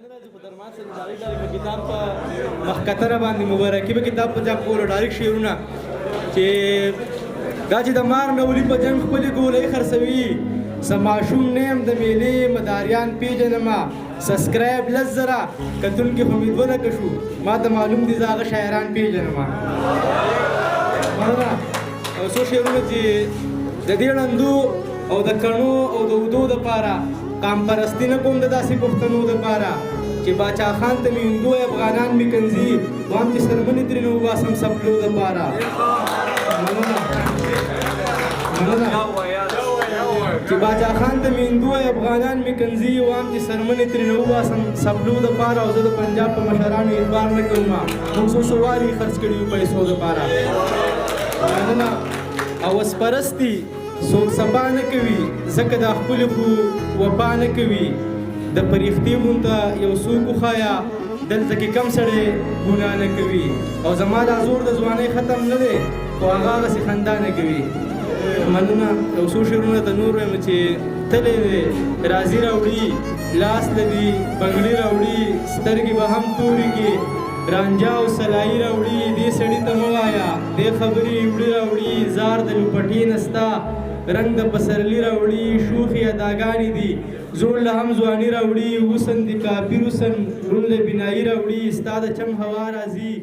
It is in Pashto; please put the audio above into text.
نه راځي، خو درمان سره ډایرک ډایرک په کتاب په مخکتنه باندې مبارکي په کتاب په چاپ کولو. ډایرک شعرونه چې دا چې د مار نولي په جنګ خپلې ګولۍ خرڅوي. څه ماشوم نه یم، د میلې مداریان پېژنمه. سبسکرایب 10,000، کتونکي خو مې 2 لکه شو. ما ته معلوم دي، زه هغه شاعران پېژنمه. مننه. او څو شعرونه چې د دې ړندو او د کڼو او د اودو دپاره قام پرستی نه کوم، د داسې پښتنو دپاره چې باچا خان ته مې هندو افغانان مې کنځي، وام چې څرمنې ترېنه وباسم سپلو دپاره. مننه، مننه. چې باچا خان ته مې هندو افغانان مې کنځي، وام چې څرمنې ترېنه وباسم سپلو دپاره. او زه د پنجاب په مشرانو اعتبار نه کوم، موږ څو څو واري خرڅ کړي یو پیسو دپاره. مننه. او وسپرستی څوک سبا نه کوي، ځکه دا خپلې خو وفا نه کوي. د پرښتې مونږ ته یو څوک وښایه، دلته کې کم سړی ګناه نه کوي. او زما دا زور د ځوانۍ ختم نه دی، خو هغه هغسې خندا نه کوي. مننه. یو څو شعرونه ته نور وایم چې تللی دی راځي راوړي، لاس له دي بنګړي راوړي، سترګې به هم تورې کې رانجا او سلايي راوړي. دې سړي ته مه وایه، دې خبرې وړي راوړي، زار د لوپټې نستا، رنګ د پسرلي راوړي. شوخي اداګانې دي، زوړ له هم ځواني راوړي، وسن دي کافر وسن، ړوند له بینایي راوړي. ستا د چم هوا راځي.